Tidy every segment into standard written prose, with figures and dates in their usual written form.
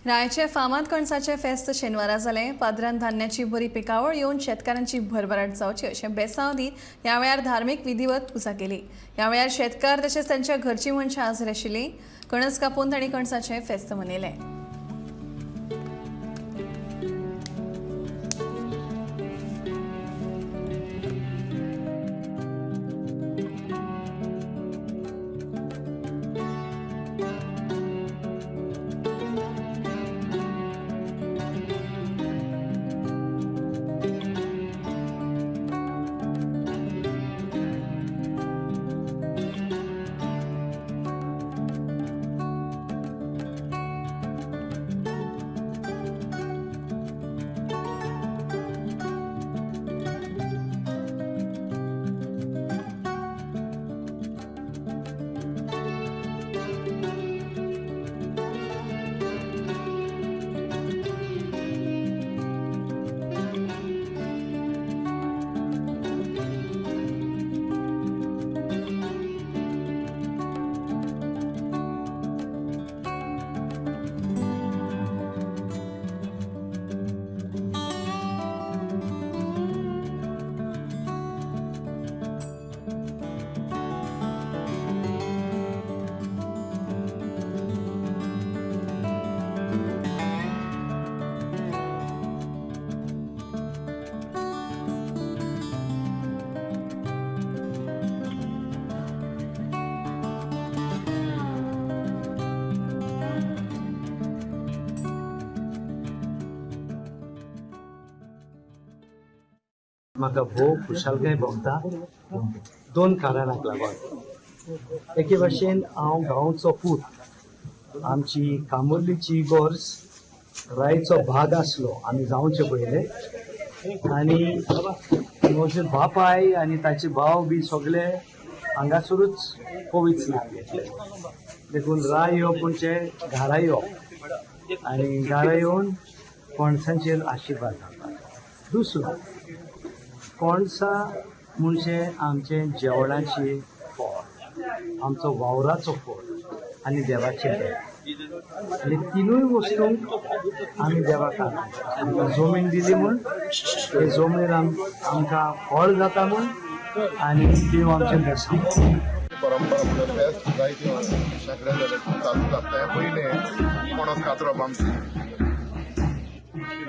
रायचे फामाद कणसाचें फेस्त शेनवारा जालें. पादरान धान्याची बरी पिकावळ येवन शेतकारांची भरभराट जावची अशें बेसांव दीत ह्या वेळार धार्मीक विधिवत पुजा केली. ह्या वेळार शेतकार तशेंच तांच्या घरची मनशां हाजीर आशिल्लीं. कणस कापून तांणी कणसाचें फेस्त मनयलें. म्हाका भोव खुशालकाय भोगता दोन कारणांक लागून. एके भाशेन हांव गांवचो पूत, आमची कामुर्लीची इगोर्ज रायचो भाग आसलो आमी जावचे पयले, आनी म्हजे बापाय आनी ताचे भाव बी सगळे हांगासरूच पवित्र नाम घेतले. देखून राय येवप म्हणजे घरा येवप आनी घरा येवन पणसांचेर आशिर्वाद घालपाचो. दुसरो, कणसां म्हणजे आमचें जेवणाचें फळ, आमचो वावराचो फळ आनी देवाचें भेट, आनी तिनूय वस्तूंक आमी देवाक आमकां जमीन दिली म्हूण, ते जमनीर आमकां फळ जाता म्हूण, आनी देव आमचें बेसांव. परंपरा म्हणजे फेस्त जायते शेंकडे जाले चालूच आसता. हें पयलें पणस कातरप आमची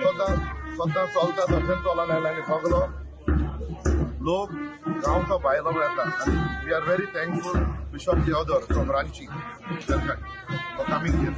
सद्दां सद्दां चलता, तशेंच चलून आयलें आनी सगलो लोक गांवचो भायलो येता. आनी we are very thankful Bishop Theodore from Ranchi for coming here.